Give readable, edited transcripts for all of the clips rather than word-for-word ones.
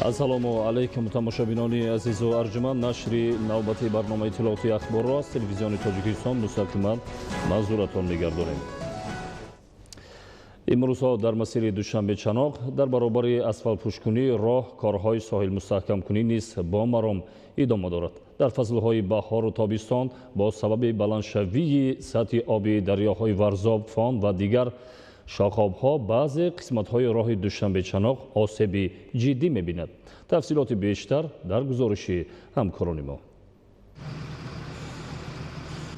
Ассалому алайкум, тамошобинони азизу арҷуманд. Нашри навбати барномаи иттилоотии ахборро аз Телевизиони Тоҷикистон мустақиман манзуратон мегардонем. Имрӯзҳо дар масири Душанбе-Чаноқ дар баробари асфалтпӯшкунии роҳ корҳои соҳилмустаҳкамкунӣ низ бо маром идома дорад. Дар фаслҳои баҳору тобистон бо сабаби баландшавии сатҳи оби дарёҳои Варзоб, Фон ва дигар шохобҳо баъзе қисматҳои роҳи Душанбе-Чаноқ осеби ҷиддӣ мебинад. Тафсилоти бештар дар гузориши ҳамкорони мо.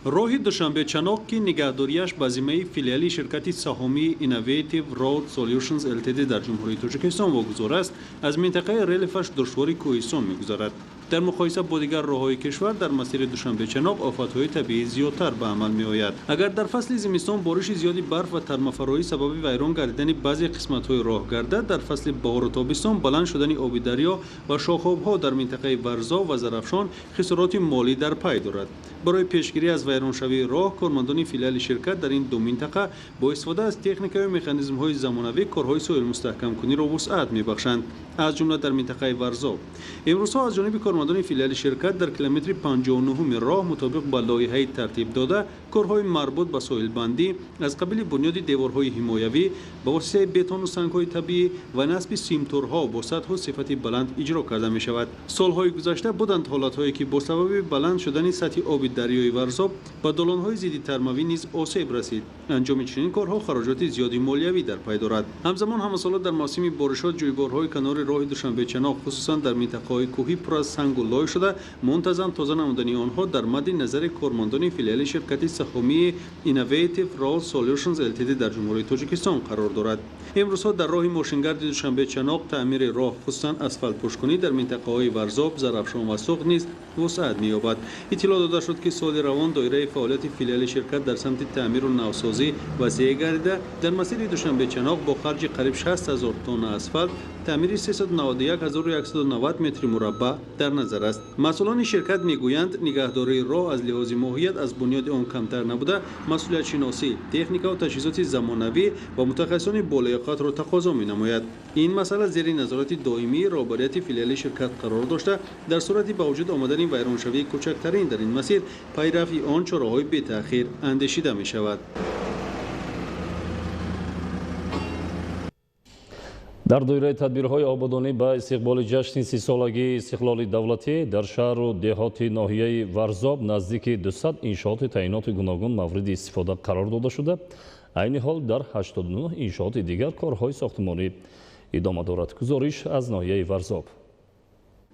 Роҳи Душанбе-Чаноқ, ки нигаҳдориаш ба зиммаи филиали ширкати саҳомии Innovative Road Solutions Ltd дар Ҷумҳурии Тоҷикистон вогузор аст, аз минтақаи релефаш душвори кӯҳистон мегузарад. Дар муқоиса бо дигар роҳҳои кишвар, дар масири Душанбе-Чаноқ офатҳои табиӣ зиёдтар ба амал меояд. Агар дар фасли зимистон бориши зиёди барф ва тармафароӣ сабаби вайрон гардидани баъзе қисматҳои роҳ гардад, дар фасли баҳору тобистон баланд шудани оби дарё ва шохобҳо дар минтақаи Варзоб ва Зарафшон хисороти молӣ дар пай дорад. Барои пешгирӣ аз вайроншавии роҳ, кормандони филиали ширкат дар ин ду минтақа бо истифода аз техникаю механизмҳои замонавӣ корҳои соҳилмустаҳкамкуниро вусъат мебахшанд, аз ҷумла дар минтақаи Варзоб. Имрӯзҳо аз ҷониби кормандони филиали ширкат дар километри 59-уми роҳ мутобиқ ба лоиҳаи тартиб дода корҳои марбут ба соҳилбандӣ аз қабили бунёди деворҳои ҳимоявӣ ба воситаи бетону сангҳои табиӣ ва насби симторҳо бо сатҳу сифати баланд иҷро карда мешавад. Солҳои гузашта буданд ҳолатҳое, ки бо сабаби баланд шудани сатҳи оби дарёи Варзоб ба долонҳои зидди тармавӣ низ осеб расид. Анҷоми чунин корҳо хароҷоти зиёди молиявӣ дар пай дорад. Ҳамзамон, ҳамасола дар мавсими боришот ҷӯйборҳои канори роҳи Душанбе-Чаноқ, хусусан дар минтақаҳои кӯҳӣ, пур аз сангу лой шуда, мунтазам тоза намудани онҳо дар мадди назари кормандони филиали ширкати саҳомии Innovative Road Solutions Ltd дар Ҷумҳурии Тоҷикистон қарор дорад. Имрӯзҳо дар роҳи мошингарди Душанбе-Чаноқ таъмири роҳ, хусусан асфалтпӯшкунӣ дар минтақаҳои Варзоб, Зарафшон ва Суғд низ вусъат меёбад. Иттилоъ дода шуд, ки соли равон доираи фаъолияти филиали ширкат дар самти таъмиру навсозӣ васеъ гардида, дар масири Душанбе-Чаноқ бо харҷи қариб 60 ҳазор тонна асфалт таъмири 391 190 метри мураббаъ дар назар аст. Масъулони ширкат мегӯянд, нигаҳдории роҳ аз лиҳози моҳият аз бунёди он камтар набуда, масъулиятшиносӣ, техникаву таҷҳизоти замонавӣ ва мутахассисони болаёқатро тақозо менамояд. Ин масъала зери назорати доимии роҳбарияти филиали ширкат қарор дошта, дар сурати ба вуҷуд омадани вайроншавии кӯчактарин дар ин масир пайи рафъи он чораҳои бетаъхир андешида мешавад. Дар доираи тадбирҳои ободонӣ ба истиқболи ҷашни 30-солагии истиқлоли давлатӣ дар шаҳру деҳоти ноҳияи Варзоб наздики 200 иншооти таъиноти гуногун мавриди истифода қарор дода шуда, айни ҳол дар 89 иншооти дигар корҳои сохтмонӣ идома дорад. Гузориш аз ноҳияи Варзоб.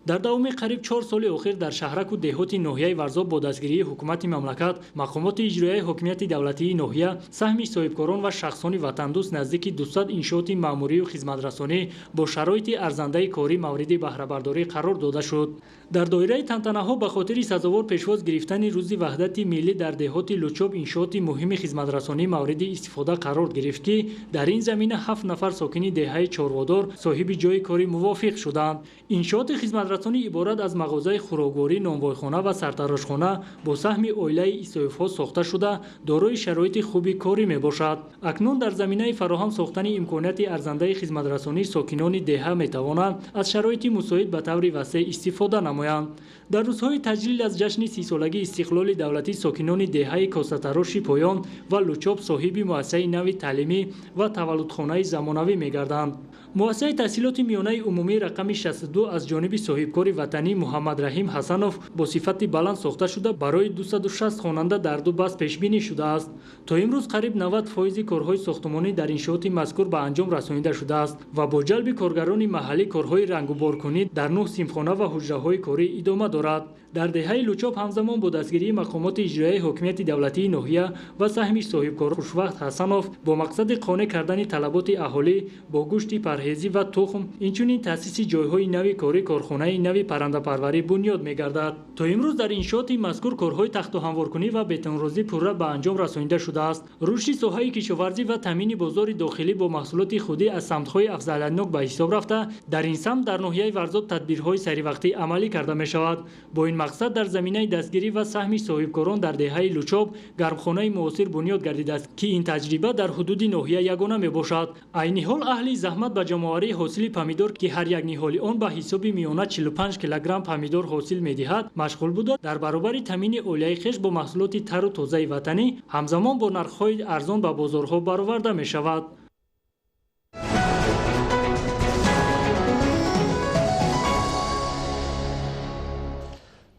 Дар давоми қариб 4 соли охир дар шаҳраку деҳоти ноҳияи Варзоб бо дастгирии ҳукумати мамлакат, мақомоти иҷроияи ҳокимияти давлатии ноҳия, саҳми соҳибкорон ва шахсони ватандӯст наздики 200 иншооти маъмурию хизматрасонӣ бо шароити арзандаи корӣ мавриди баҳрабардорӣ қарор дода шуд. Дар доираи тантанаҳо ба хотири сазовор пешвоз гирифтани Рӯзи ваҳдати миллӣ дар деҳоти Лучоб иншооти муҳими хизматрасонӣ мавриди истифода қарор гирифт, ки дар ин замина ҳафт нафар сокини деҳаи Чорводор соҳиби ҷойи кори мувофиқ шуданд. Иншооти хизматрасонӣ иборат аз мағозаи хӯрокворӣ, нонвойхона ва сартарошхона бо саҳми оилаи Исоевҳо сохта шуда, дорои шароити хуби корӣ мебошад. Акнун дар заминаи фароҳам сохтани имконияти арзандаи хизматрасонӣ сокинони деҳа метавонанд аз шароити мусоид ба таври васеъ истифода намоянд. Дар рӯзҳои таҷлил аз ҷашни 30-солагии истиқлоли давлатӣ сокинони деҳаи Косатароши Поён ва Лучоб соҳиби муассисаи нави таълимӣ ва таваллудхонаи замонавӣ мегарданд. Муассисаи таҳсилоти миёнаи умумии рақами 62 аз ҷониби соҳибкори ватанӣ Муҳаммадраҳим Ҳасанов бо сифати баланд сохта шуда, барои 260 хонанда дар ду баст пешбинӣ шудааст. То имрӯз қариб 90 фоизи корҳои сохтмонӣ дар иншооти мазкур ба анҷом расонида шудааст ва бо ҷалби коргарони маҳаллӣ корҳои рангуборкунӣ дар нӯҳ синфхона ва ҳуҷраҳои корӣ идома дорад. Дар деҳаи Лучоб ҳамзамон бо дастгирии мақомоти иҷроияи ҳокимияти давлатии ноҳия ва саҳми соҳибкор Хушвахт Ҳасанов бо мақсади қонеъ кардани талаботи аҳолӣ бо гӯшти парҳезӣ ва тухм, инчунин таъсиси ҷойҳои нави корӣ, корхонаи гармхонаи нави паррандапарварӣ бунёд мегардад. То имрӯз дар иншооти мазкур корҳои тахту ҳамворкунӣ ва бетонрӯзӣ пурра ба анҷом расонида шудааст. Рушди соҳаи кишоварзӣ ва таъмини бозори дохилӣ бо маҳсулоти худӣ аз самтҳои афзалиятнок ба ҳисоб рафта, дар ин самт дар ноҳияи Варзоб тадбирҳои саривақтӣ амалӣ карда мешавад. Бо ин мақсад дар заминаи дастгирӣ ва саҳми соҳибкорон дар деҳаи Лучоб гармхонаи муосир бунёд гардидааст, ки ин таҷриба дар ҳудуди ноҳия ягона мебошад. Айни ҳол аҳли заҳмат ба ҷамъоварии ҳосили помидор, ки ҳар як ниҳоли он ба ҳисоби миёна 45 килограмм помидор ҳосил медиҳад, машғул буда, дар баробари таъмини оилаи хеш бо маҳсулоти тару тозаи ватанӣ ҳамзамон бо нархҳои арзон ба бозорҳо бароварда мешавад.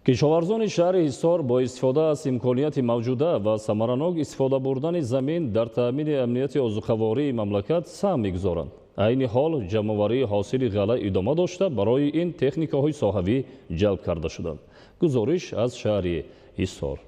Кишоварзони шаҳри Ҳисор бо истифода аз имконияти мавҷуда ва самаранок истифода бурдани замин дар таъмини амнияти озуқавории мамлакат саҳм мегузоранд. Айни ҳол ҷамъоварии ҳосили ғалла идома дошта, барои ин техникаҳои соҳавӣ ҷалб карда шуданд. Гузориш аз шаҳри Ҳисор.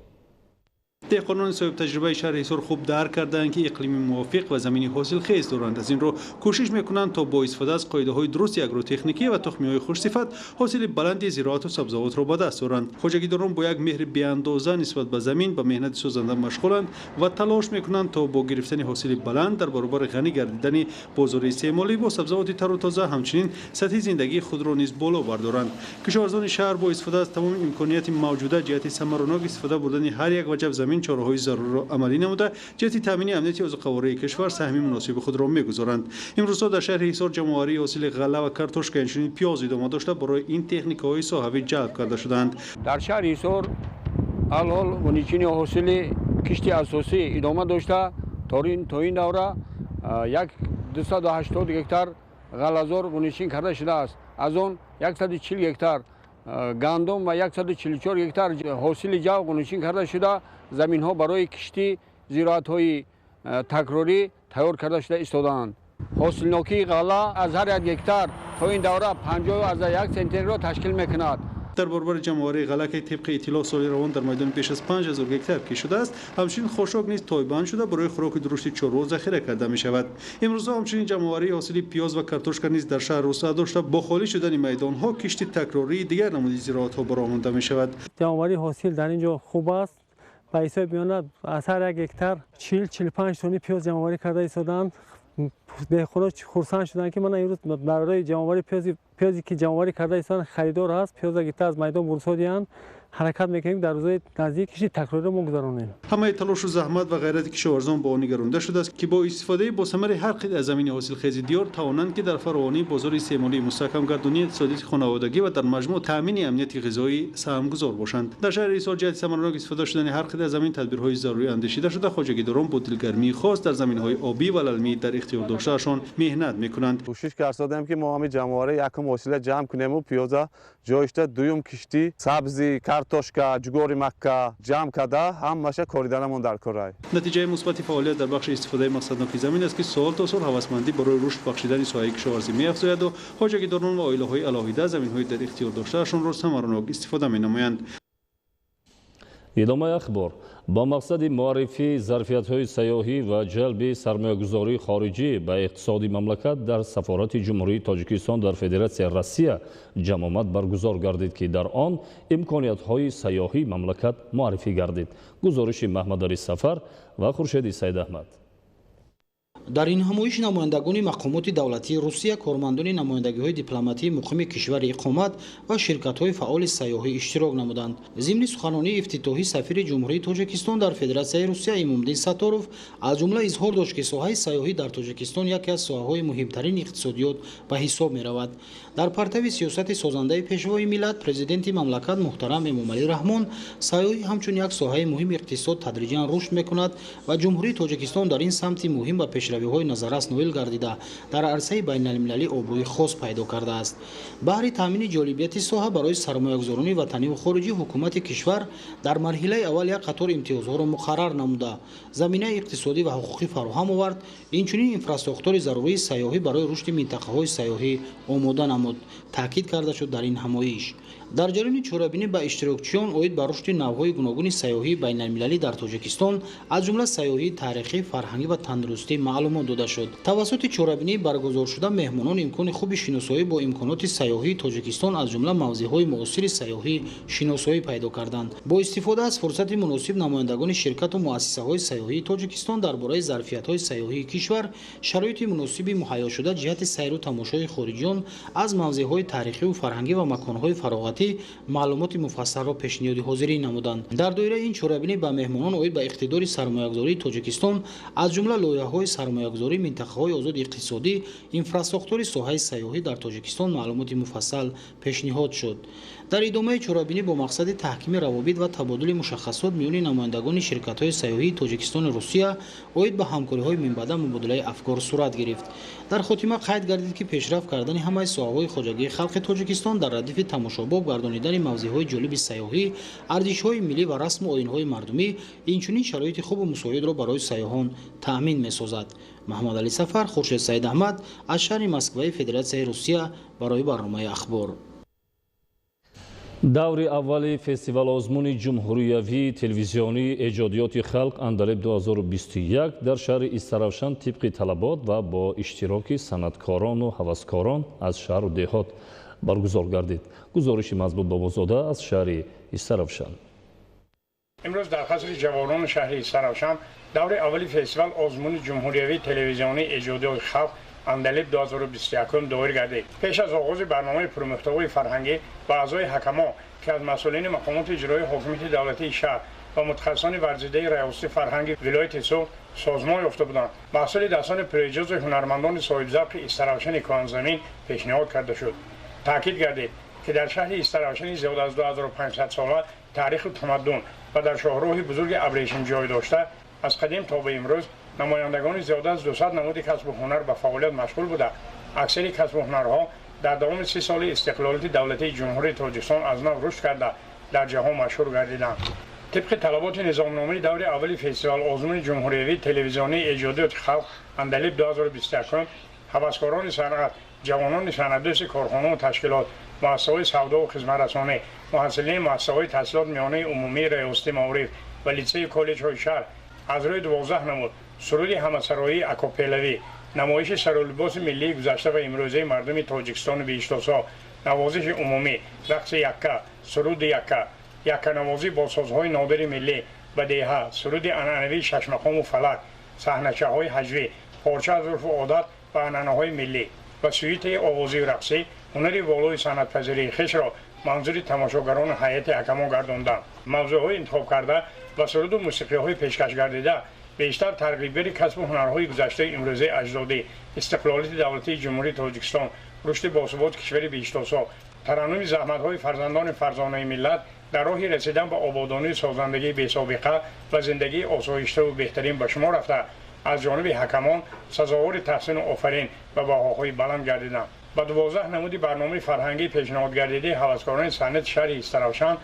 Деҳқонони соҳибтаҷрибаи шаҳри Ҳисор хуб дарк карданд, ки иқлими мувофиқ ва замини ҳосилхез доранд. Аз ин рӯ кӯшиш мекунанд, то бо истифода аз қоидаҳои дурусти агротехникӣ ва тухмиҳои хушсифат ҳосили баланди зироату сабзавотро ба даст оранд. Хоҷагидорон бо як меҳри беандоза нисбат ба замин ба меҳнати созанда машғуланд ва талош мекунанд, то бо гирифтани ҳосили баланд дар баробари ғанӣ гардидани бозори истеъмолӣ бо сабзавоти тару тоза ҳамчунин сатҳи зиндагии худро низ боло бардоранд. Кишоварзони шаҳр бо истифода аз тамоми имконияти мавҷуда ҷиҳати самаранок истифода бурдани ҳар як ваҷаб замин чораҳои зарурро амалӣ намуда, ҷиҳати таъмини амнияти озуқавории кишвар саҳми муносиби худро мегузоранд. Имрӯзҳо дар шаҳри Ҳисор ҷамъоварии ҳосили ғалла ва картошка, инчунин пиёз идома дошта, барои ин техникаҳои соҳавӣ ҷалб карда шудаанд. Дар шаҳри Ҳисор алҳол гуничини ҳосили кишти асосӣ идома дошта, то ин давра 280 гектар ғаллазор гуничин карда шудааст. Аз он 140 гектар гандум ва 144 гектар ҳосили ҷав гуничин карда шуда, заминҳо барои кишти зироатҳои такрорӣ тайёр карда шуда истодаанд. Ҳосилнокии ғалла аз ҳар як гектар то ин давра 50,1 центнерро ташкил мекунад. Дар баробари ҷамъоварии ғалла, ки тибқи иттилоъ соли равон дар майдони беш аз 5000 гектар кишт шудааст, ҳамчунин хошок низ тойбанд шуда, барои хӯроки дурушти чорво захира карда мешавад. Имрӯзҳо ҳамчунин ҷамъоварии ҳосили пиёз ва картошка низ дар шаҳр вусъат дошта, бо холӣ шудани майдонҳо кишти такрории дигар намуди зироатҳо ба роҳ монда мешавад. Ҷамъоварии ҳосил дар ин ҷо хуб аст. Ба ҳисоби миёна аз ҳар як гектар 40-45 тонни пиёз ҷамъоварӣ карда истодаанд. Деҳқонон хурсанд шуданд, ки мана имрӯз барои ҷамъоварии пиёзе ки ҷамъоварӣ карда истодаанд харидор ҳаст, пиёза гирифта аз майдон бурсодиҳанд. Ҳаракат мекунем дар рӯзҳои наздик кишти такрориро мо гузаронем. Ҳамаи талошу заҳмат ва ғайрати кишоварзон бо он нигаронда шудааст, ки бо истифодаи босамари ҳар қитъа аз замини ҳосилхези диёр тавонанд, ки дар фаровонии бозори истеъмолии мустаҳкам гардонии иқтисодияти хонаводагӣ ва дар маҷмӯъ таъмини амнияти ғизоӣ саҳмгузор бошанд. Дар шаҳри Ҳисор ҷиҳати самаранок истифода шудани ҳар қитъа аз замин тадбирҳои зарурӣ андешида шуда, хоҷагидорон бо дилгармии хос дар заминҳои обӣ ва лалмӣ дар ихтиёр доштаашон меҳнат мекунанд. Кӯшиш кардем, ки мо ҳамин ҷамъоварӣ якум ҳосила ҷамъ кунему пиёза ҷойшта, дуюм киштӣ сабзӣ, картошка, ҷугори макка ҷамъ карда, ҳамаша кориданамон дар корай. Натиҷаи мусбати фаъолият дар бахши истифодаи мақсадноки замин аст, ки сол то сол ҳавасмандӣ барои рушд бахшидани соҳаи кишоварзӣ меафзояду хоҷагидорон ва оилаҳои алоҳида заминҳои дар ихтиёр доштаашонро самаранок истифода менамоянд. Идомаи ахбор. Бо мақсади муаррифии зарфиятҳои сайёҳӣ ва ҷалби сармоягузории хориҷӣ ба иқтисоди мамлакат дар сафорати Ҷумҳурии Тоҷикистон дар Федератсияи Россия ҷамъомад баргузор гардид, ки дар он имкониятҳои сайёҳии мамлакат муаррифӣ гардид. Гузориши Маҳмадалӣ Сафар ва Хуршеди Саидаҳмад. Дар ин ҳамоиш намояндагони мақомоти давлатии Русия, кормандони намояндагиҳои дипломатии муқими кишвари иқомат ва ширкатҳои фаъоли сайёҳӣ иштирок намуданд. Зимни суханонии ифтитоҳӣ сафири Ҷумҳурии Тоҷикистон дар Федератсияи Русия Имомдин Сатторов аз ҷумла изҳор дошт, ки соҳаи сайёҳӣ дар Тоҷикистон яке аз соҳаҳои муҳимтарин иқтисодиёт ба ҳисоб меравад. Дар партави сиёсати созандаи Пешвои миллат, президенти мамлакат муҳтарам Эмомалӣ Раҳмон, сайёҳӣ ҳамчун як соҳаи муҳими иқтисод тадриҷан рушд мекунад ва Ҷумҳурии Тоҷикистон дар ин самти муҳим ба пешравиҳои назаррас ноил гардида, дар арсаи байналмилалӣ обрӯи хос пайдо кардааст. Баҳри таъмини ҷолибияти соҳа барои сармоягузорони ватаниву хориҷӣ ҳукумати кишвар дар марҳилаи аввал як қатор имтиёзҳоро муқаррар намуда, заминаи иқтисодӣ ва ҳуқуқӣ фароҳам овард, инчунин инфрасохтори зарурии сайёҳӣ барои рушди минтақаҳои сайёҳӣ омода намуд, таъкид карда шуд дар ин ҳамоиш. Дар ҷараёни чорабинӣ ба иштирокчиён оид ба рушди навъҳои гуногуни сайёҳии байналмилалӣ дар Тоҷикистон, аз ҷумла сайёҳии таърихӣ, фарҳангӣ ва тандурустӣ маълум маълумот дода шуд. Тавассути чорабинии баргузоршуда меҳмонон имкони хуби шиносоӣ бо имконоти сайёҳии Тоҷикистон, аз ҷумла мавзеъҳои муосири сайёҳӣ шиносоӣ пайдо карданд. Бо истифода аз фурсати муносиб намояндагони ширкату муассисаҳои сайёҳии Тоҷикистон дар бораи зарфиятҳои сайёҳии кишвар, шароити муносиби муҳайёшуда ҷиҳати сайру тамошои хориҷиён аз мавзеъҳои таърихиву фарҳангӣ ва маконҳои фароғатӣ маълумоти муфассалро пешниҳоди ҳозирӣ намуданд. Дар доираи ин чорабинӣ ба меҳмонон оид ба иқтидори сармоягузории Тоҷикистон, аз ҷумла лоиҳаҳои сармоягузорӣ, минтақаҳои озоди иқтисодӣ, инфрасохтори соҳаи сайёҳӣ дар Тоҷикистон маълумоти муфассал пешниҳод шуд. Дар идомаи чорабинӣ бо мақсади таҳкими равобит ва табодули мушаххасот миёни намояндагони ширкатҳои сайёҳии Тоҷикистону Русия оид ба ҳамкориҳои минбаъда мубодилаи афкор сурат гирифт. Дар хотима қайд гардид, ки пешрафт кардани ҳамаи соҳаҳои хоҷагии халқи Тоҷикистон дар радифи тамошобоб гардонидани мавзеъҳои ҷолиби сайёҳӣ, арзишҳои миллӣ ва расму оинҳои мардумӣ, инчунин шароити хубу мусоидро барои сайёҳон таъмин месозад. Маҳмадалӣ Сафар, Хуршед Саид Аҳмад аз шаҳри Москваи Федератсияи Русия барои барномаи Ахбор. Даври аввали фестивал-озмуни ҷумҳуриявии телевизионии эҷодиёти халқ Андалеб 2021 дар шаҳри Истаравшан тибқи талабот ва бо иштироки санъаткорону ҳаваскорон аз шаҳру деҳот баргузор гардид. Гузориши Мазбут Бобозода аз шаҳри Истаравшан. Имрӯз дар қасри ҷавонони шаҳри Истаравшан даври аввали фестивал озмуни ҷумҳуриявии телевизионии эҷодиёти халқ Андалеб 2021 доир гардид. Пеш аз оғози барномаи пурмуҳтавои фарҳангӣ ба аъзои ҳакамон, ки аз масъулини мақомоти иҷроии ҳокимияти давлатии шаҳр ва мутахассисони варзидаи раёсати фарҳанги вилояти Суғд созмон ёфта буданд, маҳсули дастони пурэҷози ҳунармандони соҳибзавқи Истаравшани кӯҳанзамин пешниҳод карда шуд. Таъкид гардид, ки дар шаҳри Истаравшани зиёда аз 2500 сола таъриху тамаддун ва дар шоҳроҳи бузурги абрешим ҷой дошта, аз қадим то ба имрӯз намояндагони зиёда аз 200 намуди касбу ҳунар ба фаъолият машғул буда, аксари касбу ҳунарҳо дар давоми 30 соли истиқлолияти давлатии Ҷумҳурии Тоҷикистон аз нав рушд карда, дар ҷаҳон машҳур гардиданд. Тибқи талаботи низомномаи даври аввали фестивал озмуни ҷумҳуриявии телевизионии эҷодиёти халқ Андалеб 2021 ҳаваскорони санъат, ҷавонони санъатдӯсти корхонаву ташкилот, муассисаҳои савдову хизматрасонӣ, муҳассилини муассисаҳои таҳсилоти миёнаи умумии раёсати маориф ва литсею коллеҷҳои шаҳр аз рӯи 12 намуд суруди ҳамасароии акапеллавӣ, намоиши сарулибоси миллии гузашта ва имрӯзаи мардуми Тоҷикистону биҳиштосо, навозиши умумӣ, рақси якка, суруди якка, якканавозӣ бо созҳои нодири миллӣ, бадеҳа, суруди анъанавии шашмақому фалак, саҳначаҳои ҳаҷвӣ, порча аз урфу одат ва анъанаҳои миллӣ ва сюитаи овозию рақсӣ ҳунари волои санъатпазирии хешро манзури тамошогарону ҳайати ҳакамон гардонданд. Мавзӯъҳои интихобкарда ва суруду мусиқиҳои пешкаш гардида бештар тарғибгари касбу ҳунарҳои гузаштаи имрӯзаи аҷдодӣ, истиқлолияти давлатии Ҷумҳурии Тоҷикистон, рушди босуботи кишвари биҳиштосо, тараннуми заҳматҳои фарзандони фарзонаи миллат дар роҳи расидан ба ободонию созандагии бесобиқа ва зиндагии осоиштаву беҳтарин ба шумор рафта, аз ҷониби ҳакамон сазовори таҳсину офарин ва баҳоҳои баланд гардиданд. Ба 12 намуди барномаи фарҳангии пешниҳодгардидаи ҳаваскорони санъати шаҳри Истаравшан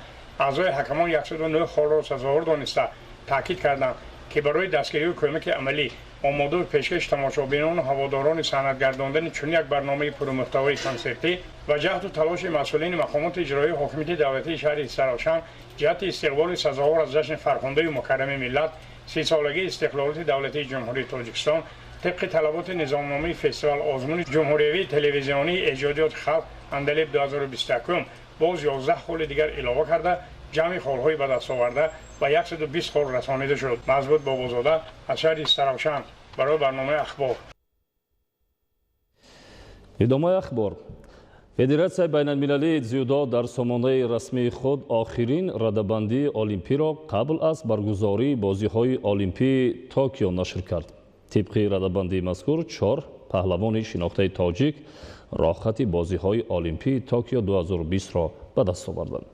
аъзои ҳакамон 109 холро сазовор дониста, таъкид карданд, ки барои дастгирию кӯмаки амалӣ омодаву пешкаши тамошобинону ҳаводорони санъат гардондани чунин як барномаи пурмуҳтавои консертӣ ва ҷаҳду талоши масъулини мақомоти иҷроии ҳокимияти давлатии шаҳри Истаравшан ҷиҳати истиқболи сазовор аз ҷашни фархундаю мукаррами миллат, 30-солагии истиқлолияти давлатии Ҷумҳурии Тоҷикистон тибқи талаботи низомномаи фестивал озмуни ҷумҳуриявии телевизионии эҷодиёти халқ Андалеб 2021 боз 11 холи дигар илова карда, ҷамъи холҳои ба даст оварда ба 120 хол расонида шуд. Мазбут Бобозода аз шаҳри Истаравшан барои барномаи Ахбор. Идомаи Ахбор. Федератсияи байналмилалии дзюдо дар сомонаи расмии худ охирин радабандии олимпиро қабл аз баргузории бозиҳои олимпии Токио нашр кард. Тибқи радабандии мазкур 4 паҳлавони шинохтаи тоҷик роҳхати бозиҳои олимпии Токио 2020-ро ба даст оварданд.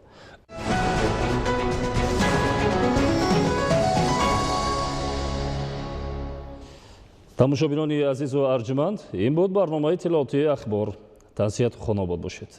Тамошобинони азизу арҷуманд, ин буд барномаи иттилоотии Ахбор. Тансиҳату хонобод бошед.